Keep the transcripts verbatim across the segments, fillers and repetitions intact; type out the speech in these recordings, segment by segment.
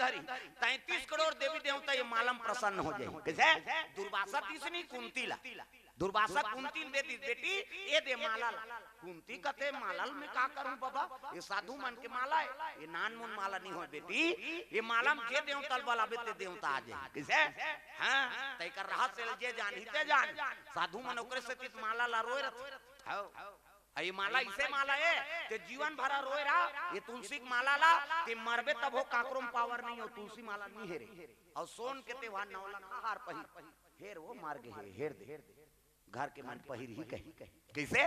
धरी, तैंतीस करोड़ देवी देवता ये माला म प्रसन्न हो जाही। कइसे? दुर्वासा दीस नहीं कुंती ला, दुर्वासा कुंती ल दे दीस, बेटी ये दे माला ला। कुंती कथे, माला ल मैं का करूं बाबा, ये साधु मन के माला हे, ये नानमुन माला नहीं होय बेटी, ये माला म जे देवता ल बलाबे ते देवता आ जाही। कइसे? हाँ, त एकर रहस्य ल जे जानही ते जान, साधु मन ओकरे सेती त माला ला रोय रथे। हव। अ ये माला अइसे माला हे, ते जीवन भर रोय रहा, ये तुलसी के माला ला, ते मरबे तभो काकरो म पावर नहीं हो, तुलसी माला नहीं हे रे। अउ सोन के ते वहा नौ लखा हार पहिर, हेर वो मर गे हे, हेर दे। घर के मन पहिरही कही। कइसे?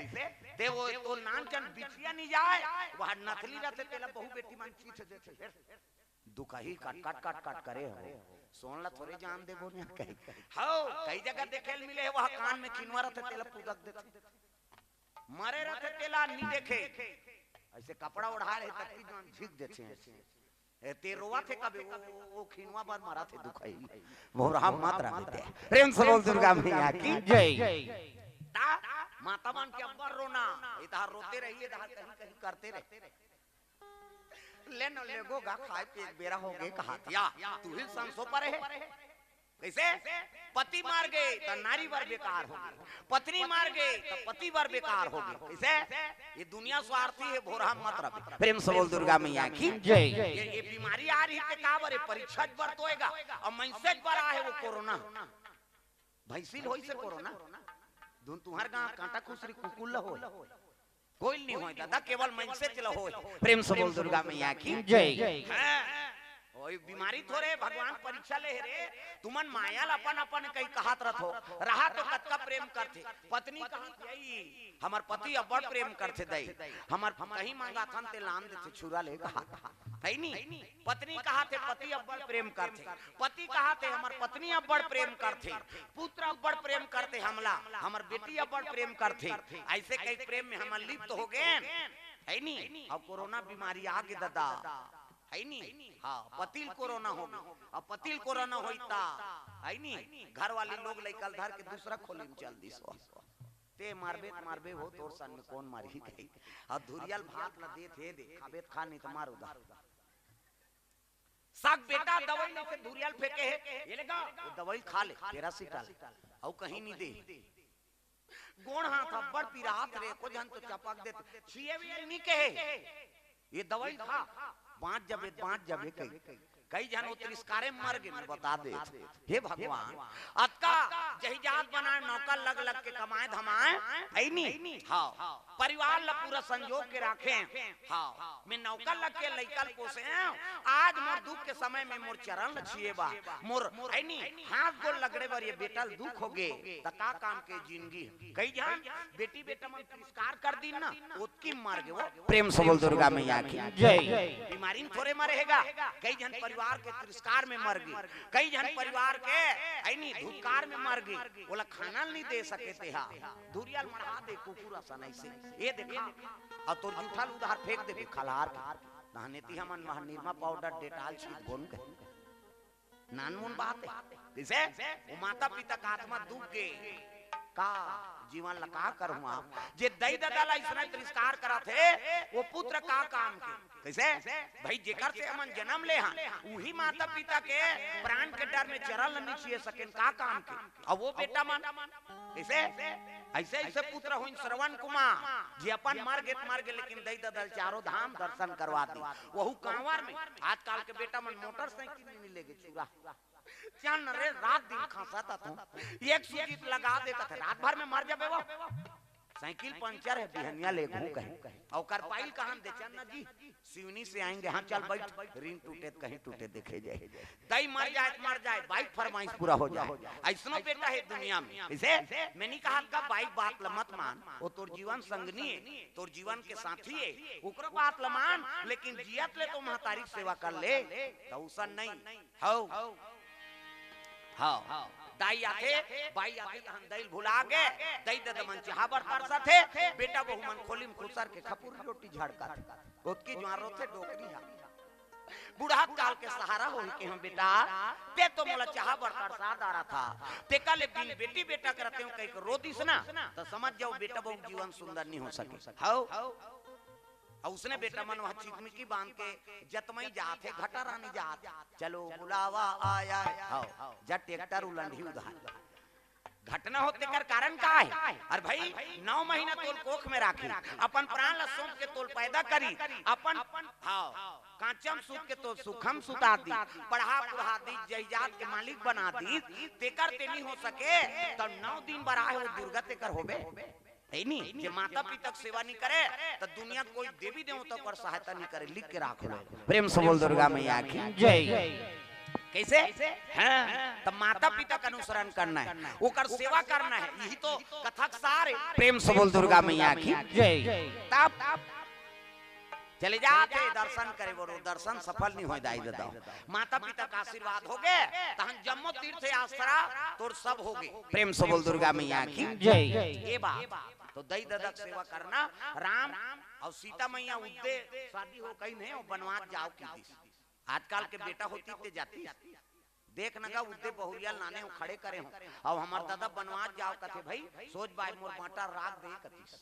ते वो तो नानचन बिछिया नहीं जाय, वहा नथली रथे, तेला बहू बेटी मन चीथ देथे। हेर। दुखही कट, कट, कट, कट करे हो। सोन ला थोरे जान देबो न कही। हव, कई जगह देखे ल मिले हे, वहा कान में खिनवा रथे, तेला पुदक देथे। मरे रथे, तेला नहीं देखे। अइसे कपड़ा ओढ़ा रहे, तब की जान झिक देथे। ए, ते रोवत हे कबे, वो, वो, वो खिनवा बर मरत हे, दुखही। भोरहा मत रह बेटे। प्रेम से बोल दुर्गा मैया की जय। ता, माता मन के अब्बड़ रोना, इधर रोते रहिए, इधर कहीं, कहीं करते रहे। ले न लेगो गा, खाय पिए के बेरा हो गे, कहात या, तुही संसो पर हे। कइसे? पति मर गे त नारी बर बेकार हो गे, पत्नी मर गे त पति बर बेकार हो गे। कइसे? ये दुनिया स्वार्थी हे, भोरहा मत रह। प्रेम से बोल दुर्गा मैया की जय। ये, ये बीमारी आ रही ते का बर हे? परीक्षा बर तो होय गा, अउ मइनसे बर आहे वो कोरोना। भैंसी ल होइसे कोरोना, धुन तुंहर गांव कांटा खुसरी कुकुर ल होय। कोई ल नहीं होय दादा, केवल मइनसे ल होय। प्रेम से बोल दुर्गा मैया की जय। हाँ, ओई बीमारी थोरे भगवान परीक्षा ले हे रे। तुमन माया ल अपन अपन कहीं कहात रथो, रहा तो कतका प्रेम करथे। पत्नी कहाथे, हमर पति अब्बड़ प्रेम करथे दई, हमर कहीं मंगाथन ते लान देथे छुरा ले कहाथे, हे नी? पत्नी कहाथे पति अब्बड़ प्रेम करथे, पति कहाथे हमर पत्नी अब्बड़ प्रेम करथे, पुत्र अब्बड़ प्रेम करथे हमला, हमर बेटी अब्बड़ प्रेम करथे। अइसे कई प्रेम में हमन लिप्त हो गेन, हे नी? अउ कोरोना बीमारी आ गे दादा, हे नी? हाँ, पति ल कोरोना हो गे, अउ पति ल कोरोना होई ता, हे नी? घर वाली लोग लइका ल धर के दूसरा खोली में चल दिस हो। ते मारबे त मारबे हो, तोर सन में कोन मारही कही। अउ धुरिया ल भात ल देत हे दे, खाबे त खा, नहीं त मार उधार। सग बेटा दवाई लेके धुरिया ल फेंके हे, ये ले गा, ये दवाई खा ले, पैरासिटाल, अउ कहीं नहीं दे। गोड़ हाथ अब्बड़ पिरात रे, को झन तो चपक देत, छिए भी नहीं कहे, ये दवाई खा, बांच जबे, बांच जबे कही। कई झन वो तिरस्कारे मर गे, मैं बता दे। हे भगवान, अतका जहिजात बनाए, नौकर लग लग के कमाए धमाए, हे नी? हाँ, परिवार ला पूरा संजोग के राखे। हाँ, मैं नौकर लग के लइका ल पोसे हंव। आज मोर दुख के समय में मोर चरण ल छिए बर, मोर, हे नी, हाथ गोड़ लगड़े बर ये बेटा ल दुख हो गे, त का काम के जिंदगी? कई झन बेटी बेटा मन तिरस्कार कर दिन ना, ओतकी मर गे वो। प्रेम से बोल दुर्गा मैया की जय। बीमारी में थोरे मरे हे गा, कई झन परिवार के तिरस्कार में मर गे, कई झन परिवार के, हे नी, धुतकार में मर गे। ओला खाना ल नहीं दे सके ते हा, धुरिया ल मढ़ा दे कुकुर असन अइसे। ये देखा, अउ तोर जूठा ल उधार फेंक देबे खलहार के। तहने ती हमन वह निरमा पाउडर, डेटाल छीट बोन कही। नानमुन बात हे। कइसे? वो माता पिता का आत्मा दुख गे। का जीवन ला का करहूं आप? जे दई ददा ला अइसना तिरस्कार करत हे, वो पुत्र का काम के? कइसे? भाई, जेकर से हमन जन्म ले हन, उही माता पिता के प्राण के डर में चरण ल नहीं छिए सकेन, का काम के? अब वो बेटा मन, कइसे? अइसे, अइसे पुत्र होइन श्रवण कुमार, जे अपन मर गे त मर गे, लेकिन दई ददा ल चारों धाम दर्शन करवा दी। वहू कांवर में। आजकल के बेटा मन मोटरसाइकिल में नहीं लेगे छुरा। चल न रे, रात दिन खसत हूं, एक सूजी त लगा दे कथे, रात भर में मर जाबे वो। साइकिल पंचर हे, बिहनिया लेगहूं कहे। अउ ओकर पाइल कहां दे, चल न जी, सिवनी से आएंगे। हाँ, चल बैठ, रीन टूटे त कहीं टूटे देखे जाए, दई मर जाए त मर जाए, बाइक फरमाइश पूरा हो जाए। अइसनो बेटा हे दुनिया में। कइसे? मैं नहीं कहा का बाइक बात ल मत मान, वो तोर जीवन संगनी हे, तोर जीवन के साथी हे, ओकरो बात ल मान, लेकिन जियत ले तो महतारी के सेवा कर ले, त अइसन नहीं। हव। हव। दाई आथे, बाई आथे, तहन दई ल भुला गे, दई ददा मन चाहा बर तरसत हे, बेटा बहू मन खोली म खुसर के खपुरी रोटी झड़कत हे। ओतकी जुआर रोथे डोकरी हा। बुढ़ात काल के सहारा होही के हम बेटा, ते तो मोला चाहा बर तरसा डारत हा। तेकर ले बिन बेटी बेटा करते हो कहिके रो दिस ना, त समझ जाओ बेटा बहू जीवन सुंदर नहीं हो सके। हव। अउ उसने बेटा मन वह चिकमिकी बांध के जतमई जात हे, घटा रानी जात हे। चलो बुलावा आया है। हव, जा ट्रैक्टर उलंढी उधार। घटना हो तेकर कारण का है? अरे भाई, नौ महीना तोल कोख में राखी, अपन प्राण ला सौंप के तोल पैदा करी, अपन, हव, कांचम सूत के तोल सुखम सुता दी, पढ़ा पुढ़ा दी, जायदाद के मालिक बना दी, तेकर ते नहीं हो सके, तब नौ दिन बर आहे वो दुर्गा तेकर होबे। हे नी, जे माता पिता के सेवा नहीं करे, त दुनिया के कोई देवी देवता ओकर सहायता नहीं करे। लिख के राख लो। प्रेम से बोल दुर्गा मैया की जय। कैसे? हाँ, त माता पिता का अनुसरण करना है, ओकर सेवा करना है, यही तो कथा के सार है। प्रेम से बोल दुर्गा मैया की जय। तब चले जात हे दर्शन करे, बोलो, दर्शन सफल नहीं होय दाई ददा। माता पिता का आशीर्वाद होगे, तहन जम्मो तीर्थ यात्रा तोर सब होगे। प्रेम से बोल दुर्गा मैया की जय। ए बात, तो दई ददा के सेवा करना। राम अउ सीता मैया उद्दे शादी हो कहिन हे, अउ बनवास जाव कहि दिस। आजकल के बेटा होतिस ते जातिस। देख न गा, उद्दे बहुरिया लाने हो, खड़े करे हो। अउ हमर ददा बनवास जाव कथे, भाई, सोच बाय मोर बांटा राख दे कतिस।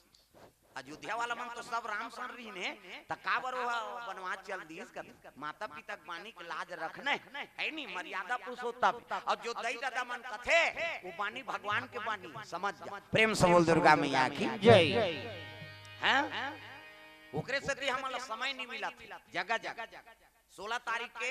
अयोध्या वाला मन तो सब राम सन रहिन हे, त काबर ओह बनवास चल दिस कथे। माता पिता के बानी के लाज रखना हे, हे नी, मर्यादा पुरुषोत्तम। अउ जो दई ददा मन कथे, वो बानी भगवान के बानी, समझ जा। प्रेम से बोल दुर्गा मैया की जय। हैं? ओकरे सेती हमन ला समय नहीं मिलत हे, जगह जगह। सोलह तारीख के,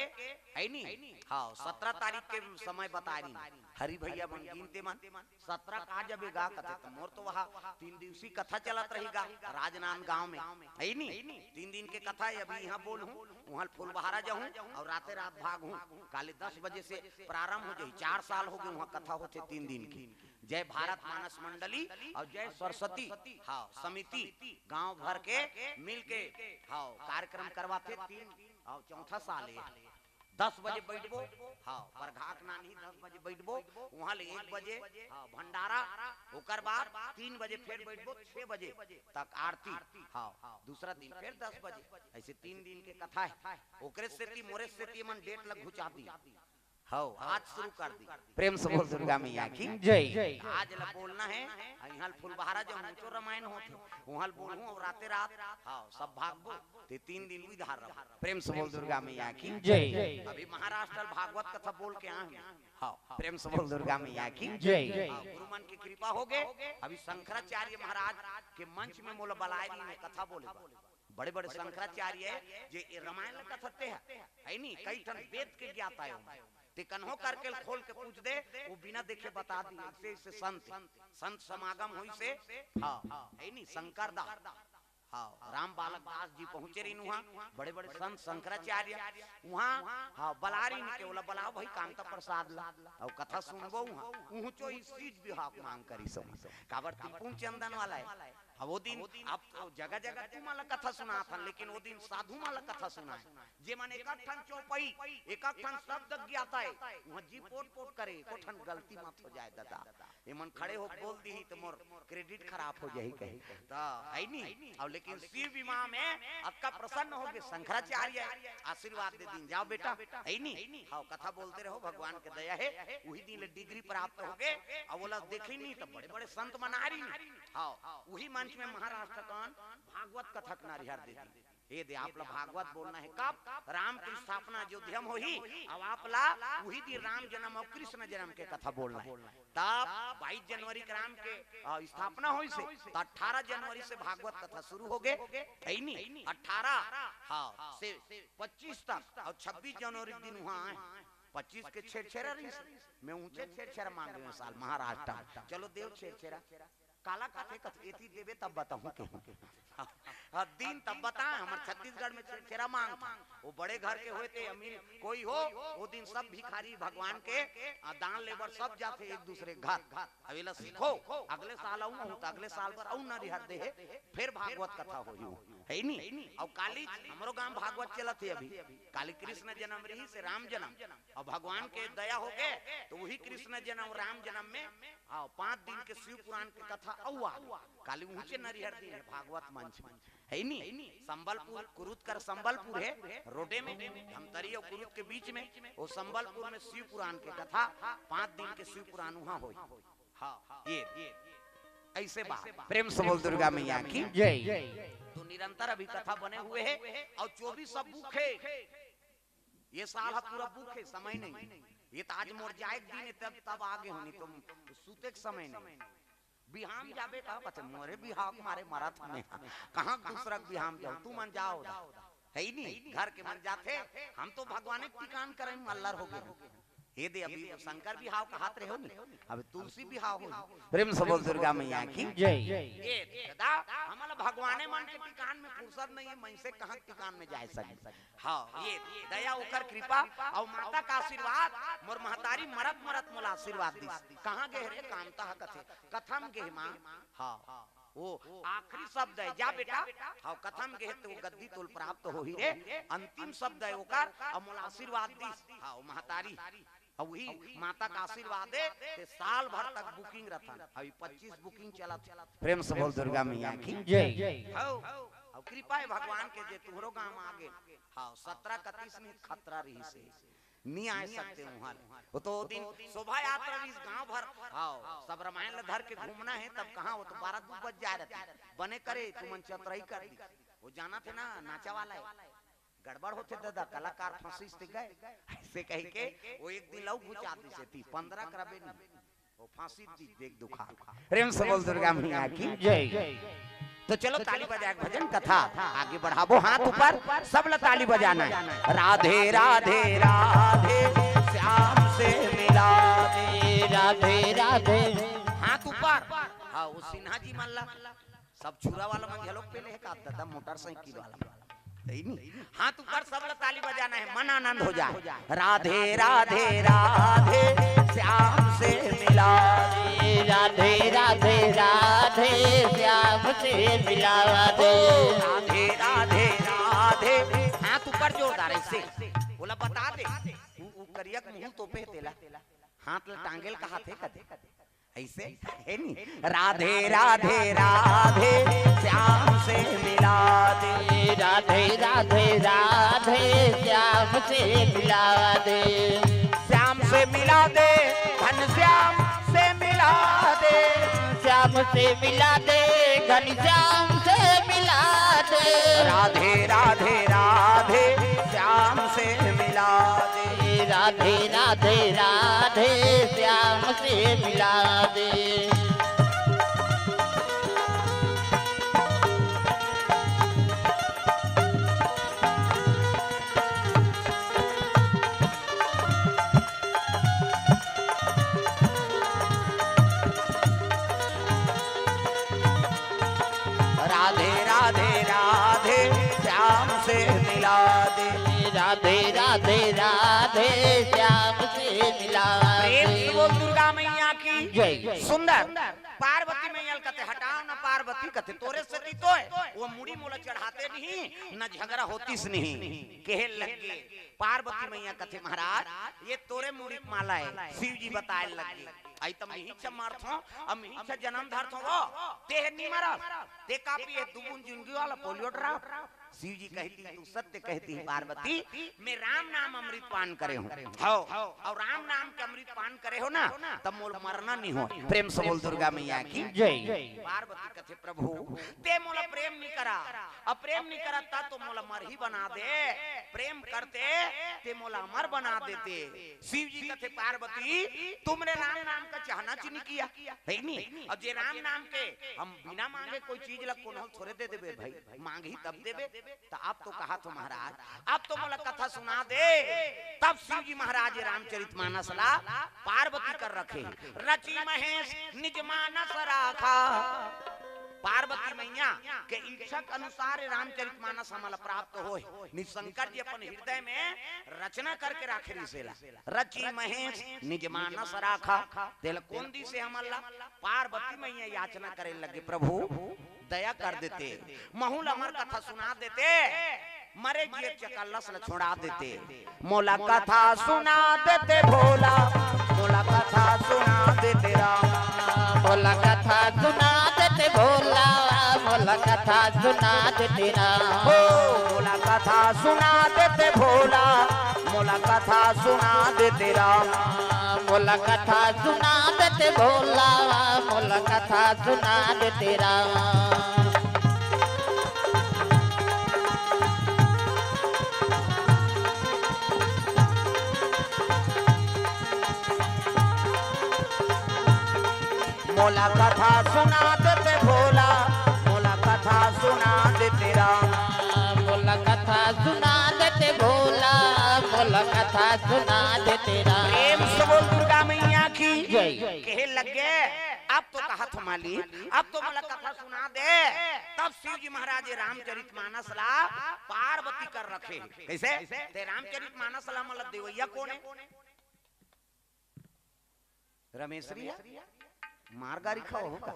हे नी? हाँ, सत्रह तारीख के समय बता रही हरी भैया मन गिनते मन। सत्रह का जब गा कथे, त मोर तो वहाँ तीन दिवसीय कथा चलत रही गा राजनांदगांव में, हे नी? तीन दिन के कथा हे। अभी यहाँ बोलहूँ, उहाँ फुलबहारा जाहूँ अउ राते रात भागहूँ। काले दस बजे से प्रारंभ हो जाही, चार साल होगे उहाँ कथा होथे तीन दिन की। जय भारत मानस मंडली अउ जय सरस्वती, हाँ, समिति, गांव भर के मिल के, हाँ, कार्यक्रम करवाथे। तीन, हाँ, चौथा साल हे। दस बजे बैठबो, हाँ, बरघाक नानी दस बजे बैठबो, उहाँ ले एक बजे, हाँ, भंडारा, ओकर बाद तीन बजे फेर बैठबो, छह बजे तक आरती, हाँ, दूसरा दिन फेर दस बजे। ऐसे तीन दिन के कथा हे। ओकरे सेती मोरे सेती मन डेट ला घुचा दी। हव, आज शुरू कर दी। प्रेम से बोल दुर्गा मैया की जय। आज ला बोलना हे, इहाँ फुलबहारा जो ऊंचो रामायण होथे, उहाँ बोलहूँ अउ राते रात, हाँ, सब भागबो, ते तीन दिन उधार रहो। प्रेम से बोल दुर्गा मैया की जय। अभी महाराष्ट्र भागवत कथा बोल के आए हैं। हाँ, प्रेम से बोल दुर्गा मैया की जय। हाँ, गुरु मन की कृपा होगे। अभी शंकराचार्य महाराज के मंच में मोला बलाए रहिन हे कथा बोले बर। बड़े बड़े शंकराचार्य हे, जे ये रामायण ला कथते हे, हे नी, कई ठन वेद के ज्ञाता हे। ते कन्हो करके खोल के पूछ दे, वो बिना देखे बता दी। ऐसे ऐसे संत, संत समागम होइस हे, हाँ, हे नी, शंकर दास, हाँ, राम बालक दास जी पहुँचे रहिन उहाँ, बड़े बड़े संत शंकराचार्य उहाँ, हाँ, बला रहिन के, ओला बलाव भाई कांता प्रसाद ला, अउ कथा सुनबो उहाँ। ऊँचो ही सीज बिहाव मांग करिस हे, काबर तिलपुन चंदन वाला हे। अब वो दिन, अब तो जगह जगह तुमन ला कथा सुनात हन, लेकिन वो दिन साधु मन ला कथा सुनाए, जे मन एक ठन चौपाई, एक ठन शब्द ज्ञाता हे, उहाँ जी पोट पोट करे, एको ठन गलती मत हो जाए ददा। ये मन खड़े हो बोल दिही त मोर credit खराब हो जाही कहे। त हे नी, अब लेकिन शिव विवाह में अतका प्रसन्न होगे, शंकराचार्य आशीर्वाद दे दिन, जाव बेटा, हे नी, हव, कथा बोलते रहो, भगवान के दया हे, उही दिन ले degree प्राप्त होगे। अब ओला देखी नी त बड़े बड़े संत मन आ रही, हाँ, उही मंच में महाराष्ट्र कन भागवत कथा के नरिहर दे दी। ये दे, आप ला भागवत बोलना हे। कब? राम की स्थापना अयोध्या में होही, अब आप ला उही दिन राम जन्म अउ कृष्ण जन्म के कथा बोलना हे। तब बाईस जनवरी के राम के, अ, स्थापना होइस हे, त अठारह जनवरी से भागवत कथा शुरू होगे, हे नी? अठारह, हाँ, से पच्चीस तक, अउ छब्बीस जनवरी के दिन उहाँ आए, पच्चीस के छेरछेरा रहिस हे, मैं ऊँचे छेरछेरा मांगे हँव साल महाराष्ट्र में। चलो देव छेरछेरा। काला कथे, कथे एती देबे तब बताहूँ के। हाँ, दिन तब बताए, हमर छत्तीसगढ़ में छेरछेरा मांगथे। वो बड़े घर के होय ते अमीर कोई हो, वो दिन सब भिखारी भगवान के, आ, दान लेबर सब जाथे एक दूसरे घर। अब एला सीखो, अगले साल आऊँ, त अगले साल बर अउ नरिहर दे हे, फेर भागवत कथा होही, हे नी? अउ काली हमरो गांव भागवत चलत हे अभी, काली कृष्ण जन्म रहिस हे राम जन्म, अउ भगवान के दया होगे, त उही कृष्ण जन्म, राम जन्म में, हाँ, पाँच दिन के शिव पुराण के कथा अउ आगे। काली ऊँचे नरिहर दिन हे भागवत मंच में, हे नी? संबलपुर, कुरुद कर संबलपुर हे, रोडे में, धमतरी अउ कुरुद के बीच में, वो संबलपुर में शिव पुराण के कथा, पाँच दिन के शिव पुराण उहाँ होही। हाँ, ये, ये। ऐसे बा। प्रेम से बोल दुर्गा मैया की। जय। तो निरंतर अभी कथा बने हुए हे अउ चौबीस अब book हे। ये साल ह पूरा book हे, समय नहीं। ये त आज मोर जाए के दिन हे, तब, तब आगे हों, नहीं तो सुते के समय नहीं। बिहाम जाबे का बचे, मोरे बिहाव के मारे मरत हँव मैं। कहाँ दूसरा के बिहाम जाहूँ, तुमन जाव दा। हे ही नहीं, घर के मन जाथे, हम तो भगवाने के टिकान करे म अल्लर हो गे। ये दे अभी शंकर बिहाव कहत रहे हो नहीं, अभी तुलसी बिहाव हो। प्रेम से बोल दुर्गा मैया की। जय। ये दादा, हमला भगवाने मन के टिकान में फुर्सत नहीं हे, मनसे कहाँ के टिकान में जाए सके। हाँ, ये दया ओकर कृपा अउ माता का आशीर्वाद, मोर महतारी मरत मरत मोला आशीर्वाद दिस। कहाँ गे रे कामता ह कथे, कथा म गे माँ। हाँ, वो आखिरी शब्द हे, जा बेटा। हाँ, कथा म गे हे त वो गद्दी तोल प्राप्त होही रे। अंतिम शब्द हे ओकर, अउ मोला आशीर्वाद दिस। हाँ, वो महतारी। अउ वही माता का आशीर्वाद हे, ते साल भर तक booking रथन। अभी पच्चीस booking चलत हे। प्रेम से बोल दुर्गा मैया की। जय। हौ, अउ कृपा हे भगवान के जे तुहरो गाँव आगे। हाँ, सतरा कतीस नहीं खतरा रहिसे। नहीं आए सकते उहाँ ले। वो तो वो दिन शोभा यात्रा रहिस गाँव भर। हाँ, सब रामायण ल धर के घूमना हे, तब कहाँ, वो तो बारह दू बज जाए रहिथे। बने करे, तुमन चतरई कर दी। वो जानथे ना, नाचा वाला हे। गड़बड़ होथे दादा, कलाकार फँसिस ते गए। ऐसे कहिके वो एक दिन अउ घुचा दिसे ती, पन्द्रह करबे नहीं। वो फँसी दी, देख दुखा। प्रेम से बोल दुर्गा मैया की। जय। तो चलो ताली बजा के भजन कथा आगे बढ़ाबो। हाथ ऊपर, सब ला ताली बजाना हे। राधे राधे राधे, श्याम से मिला दे। राधे राधे। हाथ ऊपर। हाँ, वो सिन्हा जी मन ला, सब छुरा वाला मन घलोक पहले हे का दादा, मोटरसाइकिल वाला मन। सही नहीं? हाथ ऊपर, सब ला ताली बजाना हे, मन आनंद हो जाए। राधे राधे राधे, श्याम से मिला दे। राधे राधे राधे, श्याम से मिला दे। राधे राधे राधे। हाथ ऊपर जोरदार ऐसे। बोला बता दे। उ, उ करिया के मुँह तोपे हे तेला। हाथ ला टांगेल कहाथे कदे। ऐसे हे नी। राधे राधे राधे, श्याम से मिला दे। राधे राधे राधे, श्याम से मिला दे। श्याम से मिला दे, घनश्याम से मिला दे। श्याम से मिला दे, घनश्याम से मिला दे। राधे राधे राधे, श्याम से मिला दे। राधे राधे राधे, श्याम से मिला दे। राधे राधे राधे, श्याम से मिला दे। राधे राधे राधे, श्याम से मिला दे। प्रेम से बोल दुर्गा मैया की जय। सुंदर। पार्वती मैया ल कथे, "हटाव ना पार्वती," कथे, "तोरे सेती तो हे, वो मुड़ी मोला चढ़ाते नहीं, न झगरा होतिस नहीं।" कहे लगे। पार्वती मैया कथे, "महाराज, ये तोरे मुड़ी के माला हे।" शिव जी बताए लगे, "आई त मिही छ मरथों, अब मिही छ जनम धरथों वो, ते हे नी मरस, ते का पिए दू बूंद जिंदगी वाला पोलियो ड्रॉप।" शिव जी कहती, "तू सत्य कहती है पार्वती, मैं राम नाम अमृत पान करे हूँ।" हौ, अउ राम नाम के अमृत पान करे हो ना, तब मोला मरना नहीं हो। प्रेम से बोल दुर्गा मैया की जय। पार्वती कथे, "प्रभु, ते मोला प्रेम नहीं करा, अब प्रेम नहीं करा, ता तो मोला मरही बना दे। प्रेम करते, ते मोला अमर बना देते।" शिव जी कथे, "पार्वती, तुमने राम नाम का चाहना च नहीं किया, हे नी? अब जे राम नाम के हम बिना मांगे कोई चीज ला कोनो ल थोरे दे देबे भाई, मांगही तब देबे।" त आप तो कहाथो महाराज, आप तो मोला कथा सुना दे। तब शिव जी महाराज रामचरित मानस ला पार्वती कर रखे, "रचि महेश निज मानस राखा।" पार्वती मैया के इच्छा के अनुसार रामचरित मानस हमला प्राप्त होय। नि शंकर जी अपन हृदय में रचना करके राखे रिहिस एला, "रचि महेश निज मानस राखा।" तेला कोन दिसे हमला? पार्वती मैया याचना करे लगे, "प्रभु, दया कर देते, महू ल अमर कथा सुना देते, मरे जिए चकल्लस ल छोड़ा देते।" मोला कथा सुना देते भोला, मोला कथा सुना देते राम। मोला कथा सुना देते भोला, मोला कथा सुना देते राम। हो, मोला कथा सुना देते भोला, मोला कथा सुना देते राम। मोला कथा सुना देते भोला, मोला कथा सुना देते राम। मोला कथा सुना देते भोला, मोला कथा सुना देते राम। मोला कथा सुना देते भोला, मोला कथा सुना देते राम। प्रेम से बोल दुर्गा मैया की जय। कहे लगे, अब तो कहा था मालिक, अब तो मोला कथा सुना दे। तब शिव जी महाराज ये रामचरित मानस ला पार्वती कर रखे। कैसे? ते रामचरित मानस ला मतलब देवैया कोन है? रमेश भैया, मार गारी खाओ हो का?